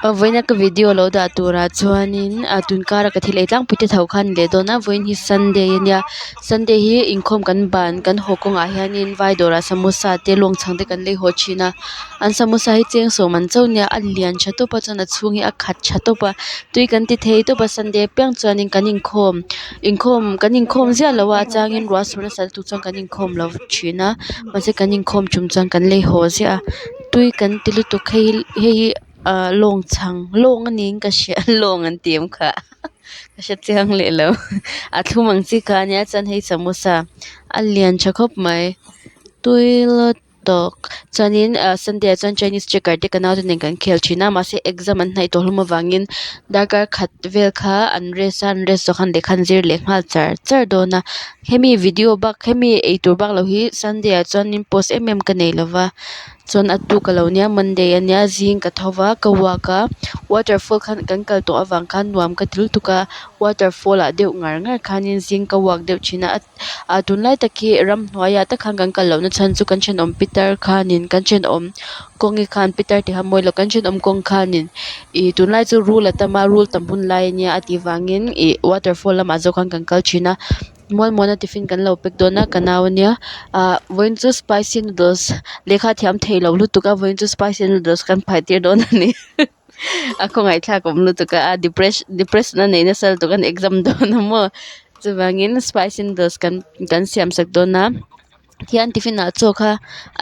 Vawiina ka video lo dah turah chuanin ah tunkara ka thil ei tlangpui te tho kha a ni leh dawn a vawiin hi sunday ania sunday hi inkhawm kan ban kan haw kawngah hianin vai dawrah samosa te lawng chhang te kan lei haw thin a an samosa hi cheng sawm an cho nia a lian tha tawp a chuan a chhung hi a khat tha tawp a tui kan ti thei tawp a sunday apiang chuanin kan inkhawm inkhawm kan inkhawm ziah lo a a changin ruah a sur nasa lutuk chuan kan inkhawm lo thin a mahse kan inkhawm tum chuan kan lei haw ziah a tui kan ti lutuk hei hei hi. Ahh lawng chhang lawng a niin ka hria lawng an ti em kha ka hre chiang leh lo a thlum ang chi kha ania chuan hei samosa a lian tha khawp mai tui lutuk chuanin ah sunday ah chuan chinese checker te ka nau te nen kan khel thin a mahse exam an hnaih tawh hlawm avangin darkar khat vel kha an rest a an rest zawh khan lehkha an zir leh nghal char char dawn a hemi video bak hemi eitur bak lo hi sunday ah chuanin post em em ka nei lova. Chuan a tuk alo nia monday ania zing ka tho va ka walk a waterfall khan kan kal tawh avang khan nuam ka ti lutuk a waterfall ah deuh ngar ngar khanin zing ka walk deuh thin a ah tunlai tak hi ramhnuai ah tak khan kan kal lohna chhan chu kan thenawm pitar khanin kan thenawm kawngi khan pitar tih kha mawi lo kan thenawm kawng khanin ih tunlai chu rul a tam a rul tam hun lai ania a tih vangin ih waterfall lamah zawk khan kan kal thin a. Mualmuana tiffin kan lo pack dawn a ka nau ania ah vawiin chu spicy noodles lehkha a thiam theilo lutuk a vawiin chu spicy noodles kan phai tir dawn a ni a khawngaihthlak awm lutuk a a depress depression a nei nasa lutuk a ni exam dawn a maw chuvangin spicy noodles kan kan siam sak dawn a. Hian tiffin ah chaw kha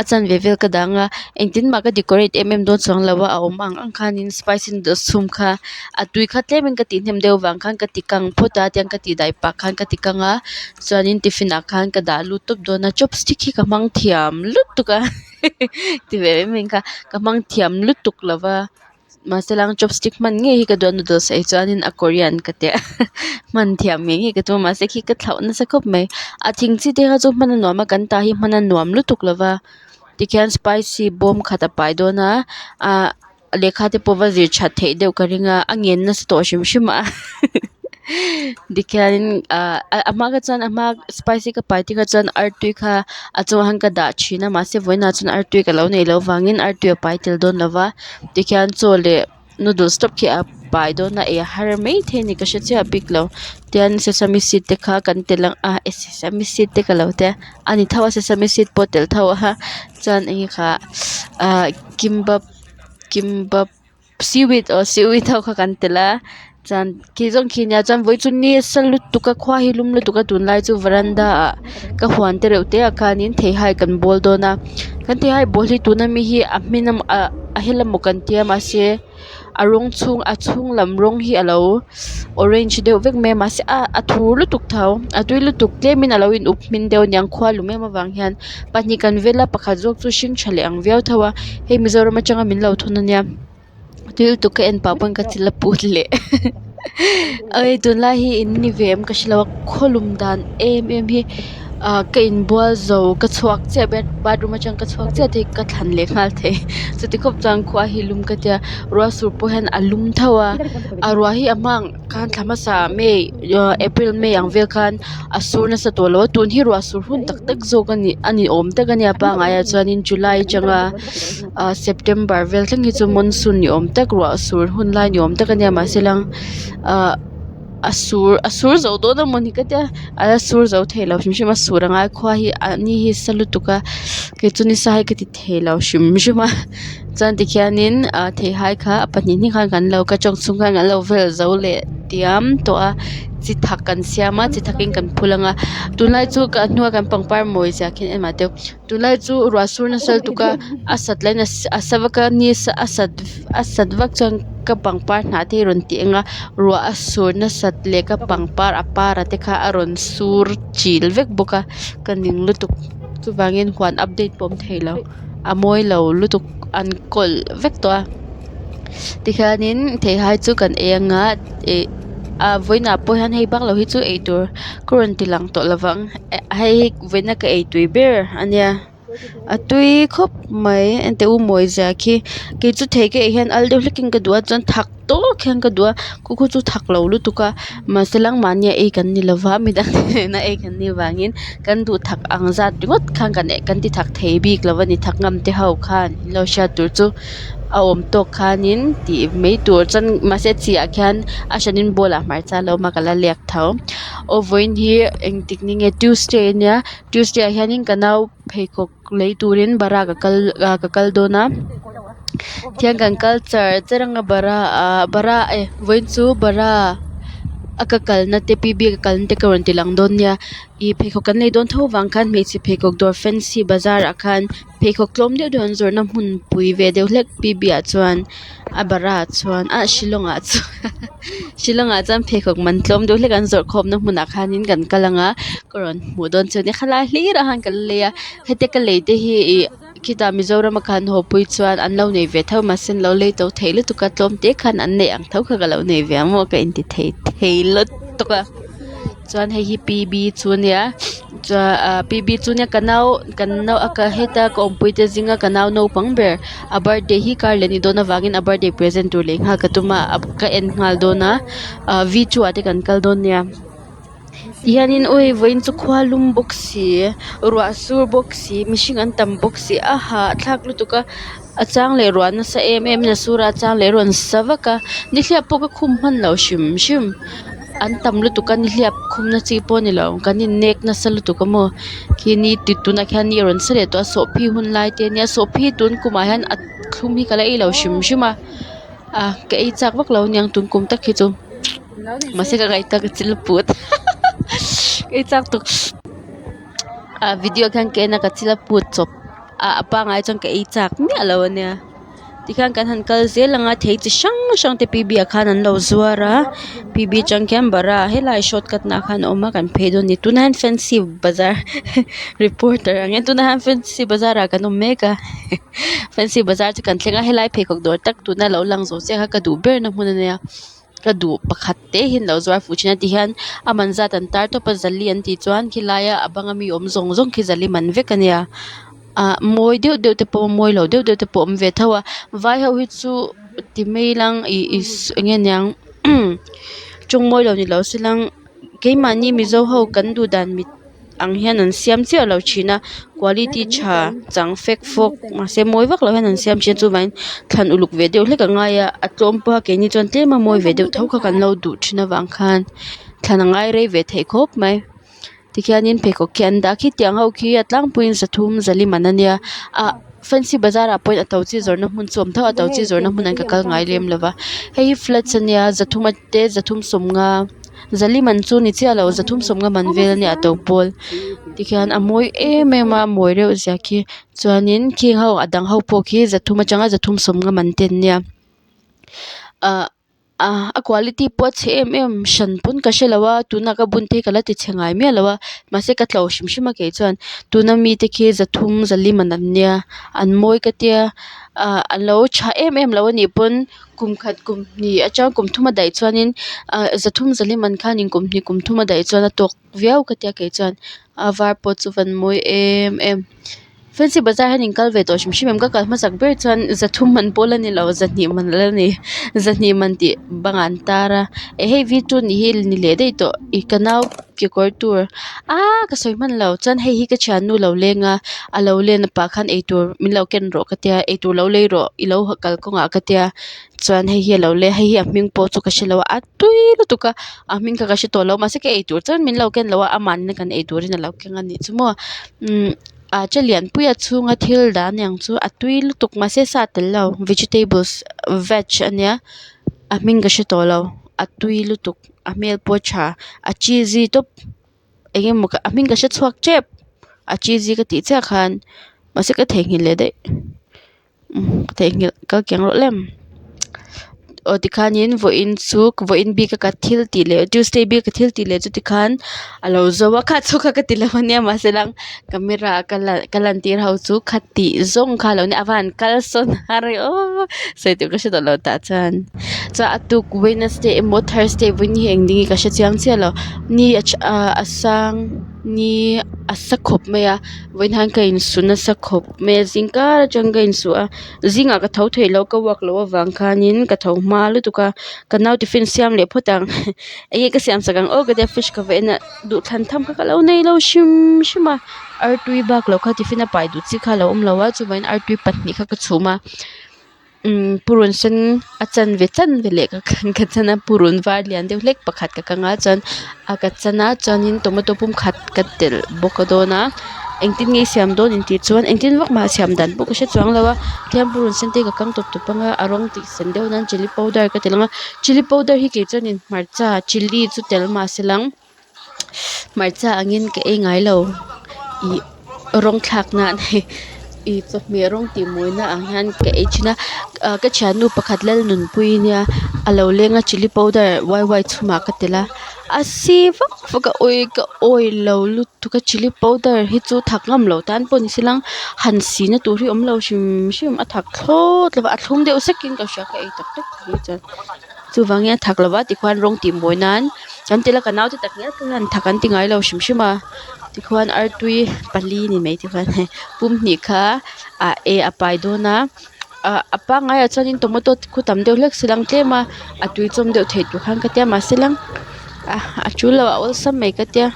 a chanve vel ka dang a engtin mah ka decorate em em dawn chuang lo a a awm ang ang khanin spicy noodles chhum kha a tui kha tlemin ka tih hnem deuh vang khan ka ti kang phawt a tiang ka tih dai pah khan ka ti kang a chuanin tiffin ah khan ka dah lut tawp dawn a chopstick hi ka hmang thiam lutuk a ti ve mai mai kha ka hmang thiam lutuk lo va. Mahse lang chopstick hman ngei hi ka duh a noodles ei chuanin a korean ka tia hman thiam ngei ngei ka tum a mahse khi ka thlauh nasa khawp mai a thing chi te kha chu hman a nuam a kan tah hi hman a nuam lutuk lo va tikhian spicy bawm khat a pai dawn a ah lehkha te pawh va zir that theih deuh ka ring a a ngen nasa tawh hrim hrim a tikhianin ah a hma kha chuan a hma spicy ka pai te kha chuan artui kha a chungah khan ka dah thin a mahse vawiinah chuan artui ka lo neih loh avangin artui a pai tel dawn lo va tikhian chaw leh noodles tawp khi a pai dawn a ei a har maithei a ni ka hre chiah bik lo tian sesame seed te kha kan telh ang a sesame seed te ka lo tia a ni tho a sesame seed pawh a tel tho a chuan eng nge kha ah kimbap kimbap. Seaweed aw seaweed ho kha kan telh a chuan khi zawng khi nia chuan vawi chu ni a sa lutuk a khua hi lum lutuk a tunlai chu varanda ah ka huan te reuh te ah khanin theihai kan bawl dawn a kan theihai bawl hi tuna mi hi a hmin a ah a hel emaw kan tia mahse a rawng chhung a chhung lam rawng hi alo orange deuh vek mai a mahse a a thur lutuk tho a tui lutuk tlemin alo in up hmin deuh aniang khua lum em avang hian pahnih kan vel a pakhat zawk chu hring tha leh ang viau tho a hei Mizoram atanga min lo thawn ania tui lutuk ka en pah pawn ka chil a put leh awii tunlai hi in ni ve em ka hrelo a khawlum dan em em hi ah ka inbual zo ka chhuak chiah bathroom atang ka chhuak chiah te hi ka thlan leh nghal thei chuti khawp chuan khua hi lum ka tia ruah sur pawh hian a lum tho a a ruah hi a hma ang khan thla hmasa may april may ang vel khan a sur nasa tawh lo a tun hi ruah sur hun tak tak zawk a ni a ni awm tak a nia pangai ah chuanin july atanga ah september vel thleng hi chu monsoon ni awm tak ruah sur hun lai ni awm tak a nia mahse lang ah a sur a sur zo dawn a mawni ka tia a la sur zo thei lo hrim hrim a sur a ngai khua hi a ni hi sa lutuk a kei chu nisa hi ka ti thei lo hrim hrim a chuan tikhianin ah theihai kha a pahnih hnih khan kan lo ka tawng chhung khan kan lo vel zo leh diam tawh a chi thak kan siam a chi thak in kan phul ang a tunlai chu ka hnunga kan pangpar mawi zia khian en mah teh u tunlai chu ruah sur nasa lutuk a a sat laiin a sa vak a ni a sat a sat vak chuan ka pangpar hnah te hi a rawn ti eng a ruah a sur nasat leh ka pangpar a par a te kha a rawn sur chil vek bawk a ka ning lutuk chuvangin huan update pawh a awm thei lo a mawi lo lutuk an kawlh vek tawh a tikhianin theihai chu kan ei anga ih ah vawiinah pawh hian hei bak lo hi chu eitur ka rawn ti lang tawh lovang hei hi vawiina ka eitui ber a nia. A tui khawp mai enteh u mawi zia khi kei chu thei ka ei hian al deuh hlek in ka duh a chuan thak tawk hian ka duh a khu khu chu thak lo lutuk a mahse lang mahni a ei kan ni lova midang nena ei kan nih vangin kan duh thak ang zat ringawt khan kan kan ti thak thei bik lo a ni thak ngam te ho khan in lo hriat tur chu a awm tawk khanin tih mai tur chuan mahse chi ah khian a hranin bowl ah hmarcha a lo awm a ka la liak tho aw vawiin hi engtik ni nge tuesday ania tuesday ah hianin ka nau pheikhawk lei turin bara ka kal ah ka kal dawn a tihian kan kal char char anga bara ah bara e vawiin chu bara a ka kalna te p b a ka kalna te ka rawn ti lang dawn nia ih pheikhawk kan lei dawn tho vang khan hmeichhe pheikhawk dawr fancy bazar ah khan pheikhawk tlawm deuh deuh an zawrhna hmunpui ve deuh hlek p b ah chuan a bara ah chuan ah shillong ah chuan shillong ah chuan pheikhawk man tlawm deuh hlek an zawrh khawmna hmunah khanin kan kal ang a ka rawn hmuh dawn chu nia khalai hlir ah khan ka la lei a hetia ka lei te hi ih khitah Mizoram a khan haw pui chuan an lo nei ve tho mahse an lo lei to thei lutuk a tlawm te khan an neih ang tho kha ka lo nei ve ang maw ka inti thei thei lutuk a chuan hei hi p b chu ania chuan ah p b chu nia ka nau kan nau a ka heta ka awmpui te zinga ka nau naupang ber a birthday hi karleh anih dawn avangin a birthday present tur lei nghal ka tum a ka en nghal dawn a ah v two ah te kan kal dawn nia. Tihianin awi vawiin chu khua lum bawk si ruah sur bawk si mihring an tam bawk si a hahthlak lutuk a a chang leh ruah nasa em em in a sur a a chang leh rawn sa vak a nihliap pawh ka khum hman lo hrim hrim an tam lutuk a nihliap khumna chi pawh a ni lo kan in nek nasa lutuk a maw khi ni tunah khian ni a rawn sa leh tawh a sawhphih hun lai te a nia sawhphih tun kumah hian a thlum hi ka la ei lo hrim hrim a ah ka ei chak vak lo aniang tun kum tak hi chu. Mahse ka ngaih tak chil put ka ei chak tuk ah video khian ka en a ka chil a put chawp a a pangai chuan ka ei chak miah lo ania tikhian kan han kal zel ang a thei chi hrang hrang te p b ah khan an lo zuar a p b atang khian bara helai shortcut nah khan a awm a kan phei dawn a ni tunah hian fancy bazar reporter ang hian tunah hian fancy bazar ah kan awm mek a fancy bazar chu kan thleng a helai pheikhawk dawr tak tuna lo lang zawh chiah kha ka duh ber na hmun ania. Ka duh pakhat te hi an lo zuar fuh thin a tihian a man zat an tar tawp a zali an tih chuan khilai a a bang ami awm zawng zawng khi zali man vek ania ah mawi deuh deuh te pawh mawi lo deuh deuh te pawh a awm ve tho a vai ho hi chu ti mai ilang ih ih eng nge niang tawng mawi lo ni lo se lang keimahni mizo ho kan duh dan mit. Ang hian an siam chiah lo thin a quality tha chang fek fawk mahse mawi vak lo hian an siam thin a chuvangin thlan uluk ve deuh hlek a ngai a a tlawm pawha keini chuan tlem a mawi ve deuh tho kha kan lo duh thin avang khan thlan a ngai rei ve thei khawp mai tikhianin pheikhawk khi an dah a khitiang ho khi a tlangpuiin zathum zali man ania ah fancy bazar ah pawhin a to chi zawrhna hmun chu a awm tho a a to chi zawrhna hmunah hian ka kal ngai lem lo va hei hi flats ania zathum te zathum sawmnga. Zali man chu ni chiah lo zathum sawmnga man vel ania a to pawl tikhian a mawi em em a a mawi reuh zia khi chuanin khing ho a dang ho pawh khi zathum atanga zathum sawmnga man te an nia ah ah a quality pawh a chhe em em hran pawn ka hrelo a tuna ka bun te hi ka la ti chhe ngai miah lo a mahse ka tlo hrim hrim a kei chuan tuna mite khi zathum zali man an nia an mawi ka tia ah an lo tha em em lo anih pawn. Kum khat kum hnih atang kum thum a daih chuanin ah zathum zahlim an khanin kum hnih kum thum a daih chuan a tawk viau ka tia kei chuan a var pawh chu van mawi em em fancy bazar hian in kal ve tawh hrim hrim em ka kal hmasak ber chuan zathum man pawh la ni lo zahnih man la ni zahnih man tih bangah an tar a eh hei v two nih hi ni leh daih tawh ih ka nau kekawr tur aaa ka sawi hman lo chuan hei hi ka thiannu lo leng a a lo len pah khan eitur min lo ken rawh ka tia eitur lo lei rawh i lo kal kawngah ka tia chuan hei hi a lo le hei hi a hming pawh chu ka hrelo a a tui lutuk a a hming kha ka hre tawh lo mahse ka eitur chuan min lo ken lo a amah kan eitur in a lo keng a nih chu maw umm ah chaw lianpui a chhunga thil dah aniang chu a tui lutuk mahse sa a tel lo vegetables veg ania a hming ka hre tawh lo a tui lutuk. A hmel pawh a tha a cheesy tawp eng emaw a hming ka hre chhuak tep a cheesy ka tih chiah khan mahse ka theihnghilh leh daih umm ka theihnghilh ka kiang rawh lem aw tikhanin vawiin chu vawiin bik a ka thil tih leh tuesday bik a ka thil tih leh chu tikhan a lo zo a kha chu kha ka ti lo ania mahse lang camera a ka lan ka lan tir ho chu khatih zawng kha a lo nia a van kal sawn har e aw sawi tur ka hre tawh lo tah chuan. Chuan a tuk wednesday emaw thursday vawiin hi eng ding nge ka hre chiang chiah lo ni a sang. Ni a sa khawp mai a vawiin hian ka insu nasa khawp mai a zing kar atang ka insu a zingah ka tho theilo ka walk loh avang khanin ka tho hma lutuk a ka nau tiffin siam leh phawt ang enge ka siam sak ang aw ka tia fridge ka va en a duhthlan tham kha ka lo neilo hrim hrim a artui bak loh kha tiffin a pai duh chi kha a lo awm lo a chuvangin artui pahnih kha ka chhum a. Umm purun sen a chanve chanve leh ka ka chan a purun var lian deuh hlek pakhat ka kang a chuan a ka chan a chuanin tomato pum khat ka telh bawk dawn a engtin nge i siam dawn intih chuan engtin vak mah siam dan pawh ka hre chuang lo a tihian purun sen te ka kang tawp tawp anga a rawng tih sen deuh nan chilli powder ka telh ang a chilli powder hi kei chuanin hmarcha chilli chu tel mahse lang hmarcha angin ka ei ngai lo ih rawng thlak nan ih chawhmeh rawng tih mawina ang hian ka ei thin a ah ka thiannu pakhat Lalnunpuii nia a lo leng a chilli powder wai wai chhumah ka telh a a si vak vak a ui ka awih lo lutuk a chilli powder hi chu thak ngam lo tan pawh ni se lang han si na tur hi awm lo hrim hrim a thak thlawt lo va a thlum deuh zekin ka hria ka ei tak tak hi chuan. Chuvangin a thak lova tikhuan rawng tih mawi nan kan ti la ka naute tak ngial pawh hian thak an ti ngai lo hrim hrim a tikhuan artui pali ni mai tikhuan hei pum hnih kha ah e a pai dawn a ah a pangaiah chuanin tomato khu tam deuh hlek se lang tlem a a tui chawm deuh theih tur khan ka tia mahse lang ah a tul lo a awlsam mai ka tia.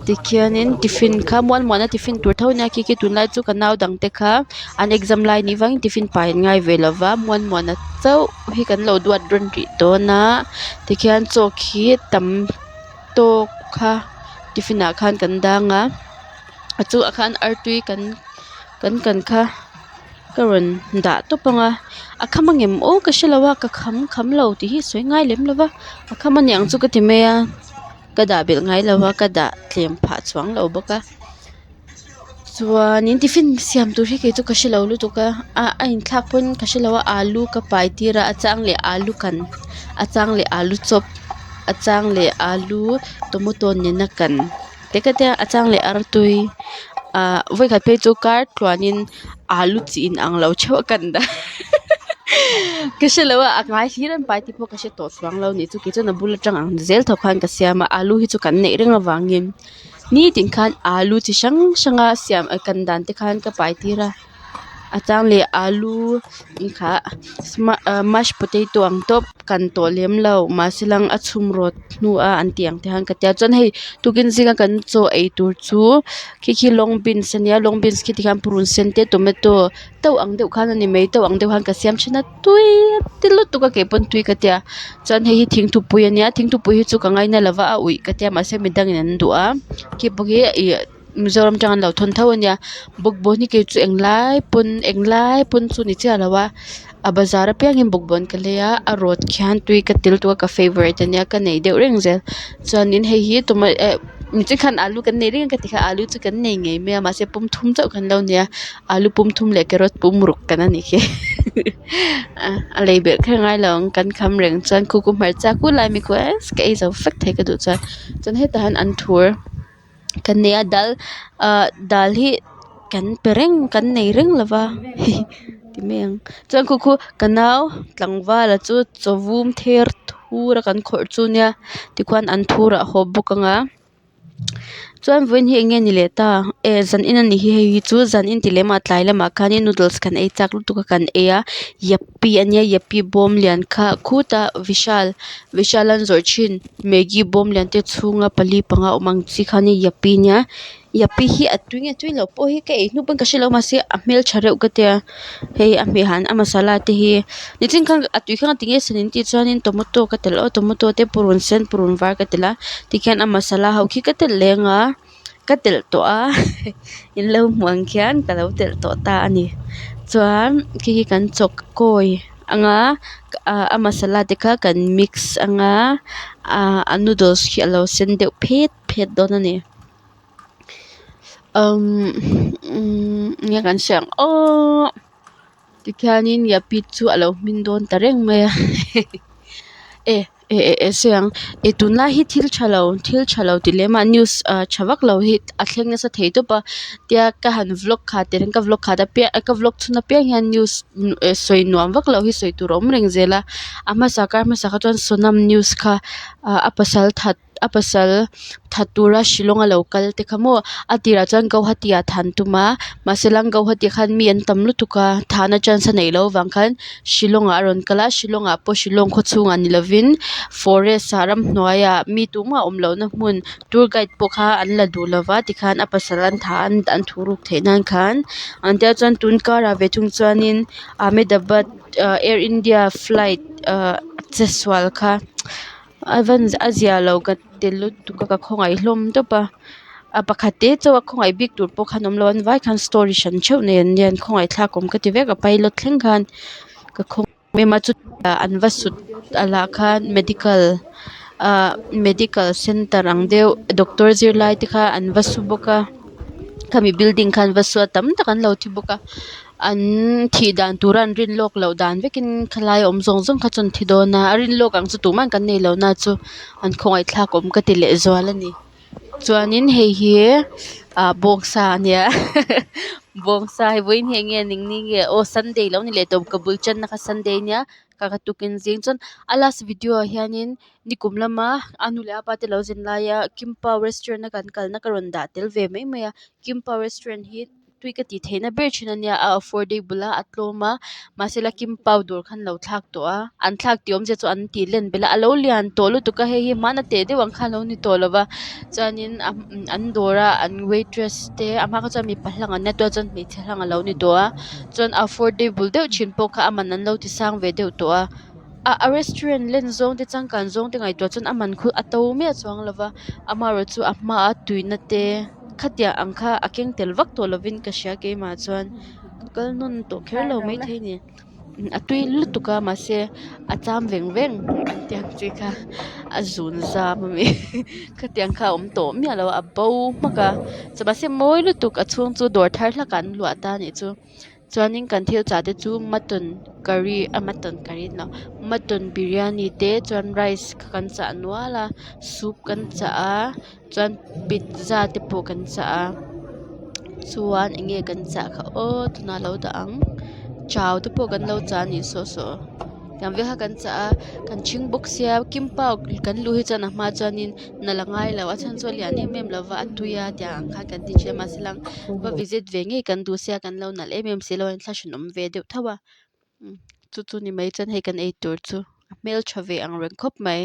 Tikhianin tiffin kha mual muana tiffin tur tho ania khi khi tunlai chu ka nau dang te kha an exam lai nih vangin tiffin pai an ngai ve lova mual muana chauh hi kan lo duat rawn rih dawn a tikhian chaw khi tam tawk kha tiffin ah khan kan dang a a chungah khan artui kan kan kan kha ka rawn dah tawp ang a a kham angem aw ka hrelo a ka kham kham lo tih hi sawi ngai lem lova a kham aniang chu ka ti mai a. Ka dah belh ngai lo a ka dah tlem phah chuang lo bawk a chuanin tiffin siam tur hi kei chu ka hrelo lutuk a ah a inthlak pawn ka hrelo a alu ka pai tir a a chang leh alu kan a chang leh alu chawp a chang leh alu tomato nena kan te ka tia a chang leh artui ah vawikhat phei chu kar tluanin alu chi in ang lo theuh a kan dah ka hrelo a a ngai hlir an pai tih pawh ka hre tawh chuang lo nih chu kei chuan a bul atang ang zel tho khan ka siam a alu hi chu kan neih reng avangin nitin khan alu chi hrang hrang a siam kan dan te khan ka pai tir a a chang leh alu kha mash potato ang tawp kan tawh lem lo mahse lang a chhum rawt hnu a an tih ang te khan ka tia chuan hei tukin zinga kan chaw ei tur chu khi khi long beans ania long beans khi tikhan purun sen te tomato to ang deuh khan a ni mai to ang deuh khan ka siam thin a tui ti lutuk a kei pawn tui ka tia chuan hei hi thingthupui ania thingthupui hi chu ka ngaina lova a uih ka tia mahse midangin an duh a khi pawh hi ih Mizoram tang an lo thawn tho ania bawkbawn hi kei chu englai pawn englai pawn chu ni chiah lo a a bazar apiangin bawkbawn ka lei a a rawt khian tui ka tel tawh a ka favourite ania ka nei deuh reng zel chuanin hei hi toma eh nichhin khan alu kan nei reng a ka ti kha alu chu kan nei ngei mai a mahse pum thum chauh kan lo nei a alu pum thum leh carrot pum ruk kan a nih khi a lei belh kher ngai lo ang kan kham reng chuan khu khu hmarcha khu lai mi khu ka ei zo vek thei ka duh chuan chuan hetah hian an thur. Kan nei a dal ah dal hi kan pe reng kan nei reng lo va ti mai ang chuan khu khu ka nau tlangval a chu chaw vum ther thur a kan khawrh chu nia tikhuan an thur ah a haw bawk ang a chuan vawiin hi eng nge ni leh ta e zan in a nih hi hei hi chu zan in ti lem ah tlai lamah khanin noodles kan ei chak lutuk a kan ei a yappy ania yappy bawm lian kha khutah vishal vishal an zawrh thin. Maggie bawm lian te chhunga pali panga awm ang chi kha nia yappy nia yappy hi a tui nge tui loh pawh hi ka ei hnu pawn ka hrelo mahse a hmeltha reuh ka tia hei a hmeh han a masala te hi nichin khan a tui khan tinge sen in tih chuanin tomato ka telh aw tomato te purun sen purun var ka telh a tikhian a masala ho khi ka telh leng a ka telh tawh a in lo hmuh ang khian ka lo telh tawh ta a ni chuan khi khi kan chawk kawi anga ah a masala te kha kan mix anga ah a noodles khi a lo sen deuh phet phet dawn a ni umm eng nge kan sawi ang aww. Tikhianin yappy chu a lo hmin dawn ta reng mai a e e e e sawi ang e tunlai hi thil tha lo thil tha lo tih lem ah news ah tha vak lo hi a thleng nasa thei tawp a tia ka han vlog khat tirh ka vlog khat apiang ka vlog chhun apiang hian news sawi nuam vak lo hi sawi tur a awm reng zel a a hmasa kar hmasa kha chuan sonam news kha ah a pasal that. a pasal that tura shillong a lo kal te kha maw a tirah chuan guwahati ah thah an tum a mahse lang guwahati ah khan mi an tam lutuk a thahna chance a neih loh avang khan shillong ah a rawn kal a shillong ah pawh shillong khaw chhungah ni lovin forest ah ramhnuaiah mi tumah awm lohna hmun tour guide pawh kha an la duh lova tikhan a pasal an thah a an thuhruk theih nan khan an tia chuan tun karah ve thung chuanin ahmedabad ah air india flight ah che sual kha a van a zia lo ka ti lutuk a ka khawngaih hlawm tawp a a pakhat te chauh a khawngaih bik tur pawh kha an awm lo an vai khan story hran theuh nei an nia an khawngaih thlak awm ka ti vek a pilot thleng khan ka khaw em a chutah an va sut a lah khan medical ah medical center ang deuh doctor zirlai te kha an va su bawk a khami building kha an va su a tam tak an lo thi bawk a an thih dan tura an rin lawk loh dan vekin khalai awm zawng zawng kha chu an thi dawn a a rin lawk ang chu tumah kan neilo na chu an khawngaih thlak awm ka ti leh zual a ni. Chuanin hei hi ah bawngsa a nia bawngsa hi vawiin hi enge ning ni nge aw sunday lo ni leh tawp ka bul tanna kha sunday a nia ka ka tukin zing chuan a last video ah hianin nikum lama a nu leh a pa te lo zin laia kimpau restaurant a kan kalna ka rawn dah tel ve mai mai a kimpau restaurant hi. Tui ka tih theihna ber thin a nia a affordable a a tlawm a mahse la kim pau dawr khan lo thlak tawh a an thlak tih awmzia chu an tih len belh a a lo lian tawh lutuk a hei hi hmana teh deuh ang kha a lo ni tawh lo va chuanin an dawr a an waitress te a hma kha chuan mipa hlang an nia tunah chuan hmeichhe hlang a lo ni tawh a chuan affordable deuh thin pawh kha a man an lo ti sang ve deuh tawh a a restaurant len zawng te changkan zawng te ngaihtuah chuan a man khu a to miah chuang lo va amaherawhchu a hmaa tuina te. Khatiang ang kha a keng tel vak tawh lovin ka hria keimah chuan ka kal nawn tawh kher lo maithei a ni a tui lutuk a mahse a cham veng veng an tih ang chi kha a zun zam ami khatiang kha a awm tawh miah lo a a bo hmak a mahse mawi lutuk a chhung chu dawr thar hlak ah an luah ta a nih chu. Chuanin kan thil chah te chu mutton curry a mutton curry ni lo mutton biryani te chuan rice kha kan chah nual a soup kan chah a chuan pizza te pawh kan chah a chuan eng nge kan chah kha aw tunah lo dah ang chow te pawh kan lo chah a nih saw saw tiang vel kha kan chah a kan ṭhing bawk sia kimpau kan luh hi chuan a hma chuanin nalh a ngai lo a chhan chu a lian em em lova a tui a tiang ang khan kan ti thin a mahse lang va visit ve ngei kan duh sia kan lo nalh em em si lo a inthlahrun awm ve deuh tho a chu chu ni mai chuan hei kan ei tur chu a hmeltha ve ang reng khawp mai.